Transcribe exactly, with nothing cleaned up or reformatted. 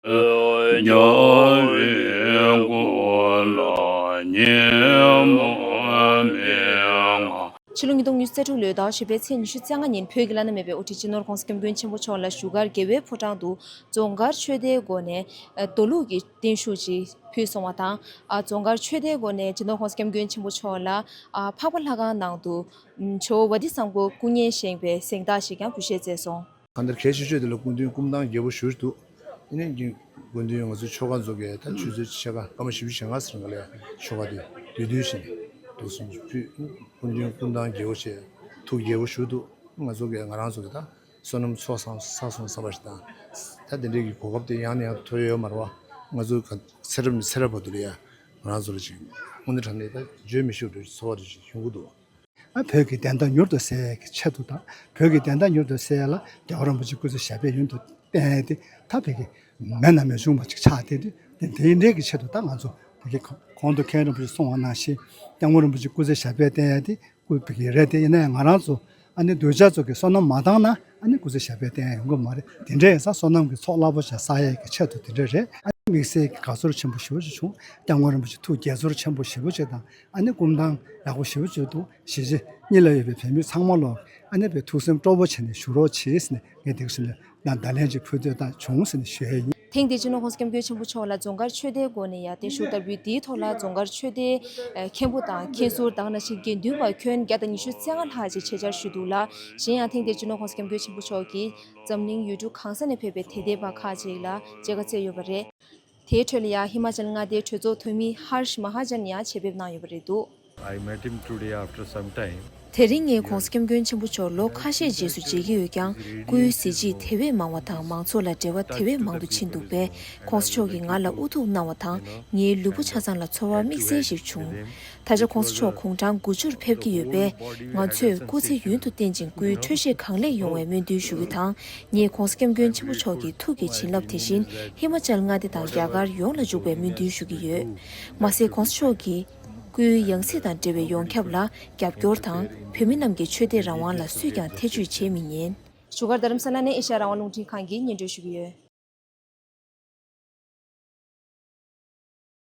རྒྱལ་བའི་སྐུ་ལ་ཉིན་མོ་མི་མངའ། ཕྱི་ལོ་ཉིས་སྟོང་ཉི་ཤུ་རྩ་དྲུག་ལོའི་ཟླ་བ་བཞི་པའི་ཚེས་ཉི་ཤུ་རྩ་ལྔ་ཉིན་བོད་ཀྱི་བླ་ན་མེད་པའི་དབུ་ཁྲིད་སྤྱི་ནོར་༸གོང་ས་༸སྐྱབས་མགོན་ཆེན་པོ་མཆོག་ལ་བཞུགས་སྒར་རྒྱལ་བའི་ཕོ་བྲང་དུ་རྫོང་དཀར་ཆོས་སྡེའི་སྒོ་ནས་མདོ་ལུགས་ཀྱི་བརྟན་བཞུགས་ཤིག་ཕུལ་སོང་བ་དང་། རྫོང་དཀར་ཆོས་སྡེའི་སྒོ་ནས་སྤྱི་ནོར་༸གོང་ས་༸སྐྱབས་མགོན་ཆེན་པོ་མཆོག་ལ་འཕགས་པ་ལྷ་ཁང་ནང་དུ་ཇོ་བོ་བ་ཏི་བཟང་པོ་སྐུ་བརྙན་བཞེངས་པའི་གཟེངས་རྟགས་ཤིག་ཀྱང་འབུལ་བཞེས་མཛད་སོང་། གང་ལྟར་གལ་ཆེ་ཤོས་དེ་ལ་སྐུ་མདུན་སྐུ་མདངས་རྒྱས་པོ་ཞེ་པོ་ཅིག་འདུག་ཨ་ནི་སྐུ་མདུན་ང་ཚོའི་ཆོ་ག་མཛད་མཁན་ད་ཆུ་ཚོད་ཕྱེད་ཀ་སྐར་མ་བཞི་བཅུ་ཞེ་ལྔ་ཟེར་ག་ལ་ཡ་ཆོ་ག་དེ་བསྡུས་བསྡུས་བྱས་ནས་འདུག་སེ་ཕུལ། སྐུ་མདུན་སྐུ་མདངས་རྒྱས་པོ་བྱས། ཐུགས་རྒྱས་པོ་ཞེ་པོ་འདུག་ང་ཚོ་གི་ང་རང་ཚོ་གི་ད་བསོད་ནམས་ཚོགས་བསགས་བསགས་སོང་བསམ་པ་ཞིག་དང་། ད་དེ་འདྲའི་གི་གོ་སྐབས་དེ་ཡང་ནས་ཡང་དུ་ཐོབ་ཡོད་མ་རེད་བ། ང་ཚོ་ག་ཚེ་རབས་ནས་ཚེ་རབས་བར་དུ་ལ་ཡ་ང་རང་ཚོ་ལ་ཅིག་དངོས་གནས་དྲང་གནས་ད་བརྗོད་མི་ཤེས་པའི་ཚོར་བ་དེ་ཅིག་ཡོང་གི་འདུག་ཨ་བོད་ཀྱི་བདེན་མཐའ་མྱུར་དུ་གསལ་ཡས་ཀྱི་ཆེད་དུ་དང་། བོད་ཀྱི་བདེན་མཐའ་མྱུར་དུ་གསལ་ཡས་ལ་རྒྱལ་བ་རིན་པོ་ཆེ་སྐུ་ཚེ་ཞབས་པད་ཡུན་དུ་བརྟན་ཡས་དེ་ད་བོད་ཀྱི་མེད་ན་མི་འབྱུང་བ་ཅིག་ཆགས་བསྡད་དུས། དེ་དེ་འདྲའི་གི་ཆེད་དུ་ད་ང་ཚོ་བོད་ཀྱི་གོང་དུ་མཁན་རིན་པོ་ཆེས་གསུངས་པ་ནང་བཞིན་སྐྱབས་མགོན་རིན་པོ་ཆེ་སྐུ་ཚེ་ཞབས་པད་བརྟན་ཡས་དེ་སྐུ་བོད་ཀྱི་རེད་དེ། ཡིན་ན་ཡང་ང་རང་ཚོ་ཨ་ནི་གདུལ་བྱ་ཚོ་གི་བསོད་ནམས་མ་བཏང་ན་ཨ་ནི་སྐུ་ཚེ་ཞབས་པད་བརྟན་ཡས་ཡོང་གི་མ་རེད། དེ་འདྲ་ཡིན་ཙང་བསོད་ནམས་ཀྱི་ཚོགས་རླབས་པོ་ཆེ་བསགས་ཡས་ཀྱི་ཆེད་དུ་དེ་འདྲ་རེད། ཨ་ནི་དམིགས་བསལ་གྱི་དགའ་ཚོར་ཆེན་པོ་ཞེ་པོ་ཅིག་བྱུང་། སྐྱབས་མགོན་རིན་པོ་ཆེ་ཐུགས་དགྱེས་ཚོར་ཆེན་པོ་ཞེ་པོ་ཅིག་དང་། ཨ་ནི་སྐུ་མདངས་ཡག་པོ་ཞེ་པོ་ཅིག་འདུག་གཞིས་བྱེས་གཉིས་ལ་ཡོད་པའི་བོད་མི་ཚང་མ་ལོ་ཨ་ནི་བའི་ཐུགས་སེམས་སྤྲོ་པོ་བྱས་ནས་བཞུགས་རོགས་བྱེད་ཟེར་ནས་ངས་འདི་ག་ཞིག་ལ་ན་བརྡ་ལན་ཅིག་ཕུལ་འདོད་དང་བྱུང་ཟེར་ནས་ཞུ་ཡས་ཡིན། ཐེངས་འདིའི་སྤྱི་ནོར་༸གོང་ས་༸སྐྱབས་མགོན་ཆེན་པོ་མཆོག་ལ་རྫོང་དཀར་ཆོས་སྡེའི་སྒོ་ནས་ཡང་བརྟན་བཞུགས་བསྟར་འབུལ་འདིའི་ཐོག་ལ་རྫོང་དཀར་ཆོས་སྡེའི་མཁན་པོ་དང་མཁན་ཟུར་དེ་ནང་བཞིན་དགེ་འདུན་པ་ཁྱོན་བརྒྱ་དང་ཉི་ཤུ་རྩ་ལྔ་ལྷག་ཅིག་ཆེད་བཅར་ཞུས་འདུག་ལ། གཞན་ཡང་ཐེངས་འདིའི་སྤྱི་ནོར་༸གོང་ས་༸སྐྱབས་མགོན་ཆེན་པོ་མཆོག་གིས་འཛམ་གླིང་ཡུལ་གྲུ་གང་ས་ནས་ཕེབས་པའི་དད་ལྡན་པ་ཁག་ཅིག་ལ་མཇལ་ཁ་བསྩལ་ཡོད་པ་རེད། དེའི་ཁྲོད་ལ་ཡང་ཧི་མ་ཅལ་མངའ་སྡེའི་གྲོས་ཚོགས་འཐུས་མི་ཧར་ཤ་མ་ཧ་ཇན་ཡང་ཆེད་ཕེབས་གནང་ཡོད་པ་རེད་འདུག I met him today after some time. དེ་རིང་ངས་༸གོང་ས་༸སྐྱབས་མགོན་ཆེན་པོ་མཆོག་ལོ་ཁ་ཤས་རྗེས་སུ་མཇལ་གྱི་ཡོད་ཀྱང་། སྐུའི་གཟི་བརྗིད་དེ་བས་མང་བ་དང་མང་ཚོགས་ལ་འབྲེལ་བ་དེ་བས་མང་དུ་ཕྱིན་འདུག་པས། ༸གོང་ས་མཆོག་གིས་ང་ལ་དབུ་ཐུག་གནང་བ་དང་ངའི་ལུས་པོ་ཆ་ཚང་ལ་ཚོར་བ་དམིགས་བསལ་ཞིག་བྱུང་། ད་ཆ་༸གོང་ས་མཆོག་དགུང་གྲངས་དགུ་བཅུར་ཕེབས་ཀྱི་ཡོད་པས། ང་ཚོས་སྐུ་ཚེ་ཡུན་དུ་བརྟན་ཅིང་སྐུའི་འཕྲོད་བཞེས་གང་ལེགས་ཡོང་བའི་སྨོན་འདུན་ཞུ་རྒྱུ་དང་། ངས་༸གོང་ས་༸སྐྱབས་མགོན་ཆེན་པོ་མཆོག་གི་ཐུགས་ཀྱི་བྱིན་རླབས་དེ་བཞིན་ཧི་མ་ཅལ་མངའ་སྡེ་དང་རྒྱ་གར་ཡོངས་ལ་འཇུག་པའི་སྨོན་འདུན་ཞུ་གི་ཡོད། མ་ཟད་༸གོང་ས་མཆོག་གི་སྐུའི་ཡང་སྲིད་དང་འབྲེལ་བའི་ཡོངས་ཁྱབ་ལ་རྒྱབ་སྐྱོར་དང་། བོད་མི་རྣམས་ཀྱི་ཆོས་དད་རང་དབང་ལ་སུས་ཀྱང་ཐེ་ཇུས་བྱེད་མི་ཉན། བཞུགས་སྒར་རྡ་རམ་ས་ལ་ནས་ཨེ་ཤ་ཡ་རང་དབང་རླུང་འཕྲིན་ཁང་གིས་སྙན་སྒྲོན་ཞུ་གི་ཡོད།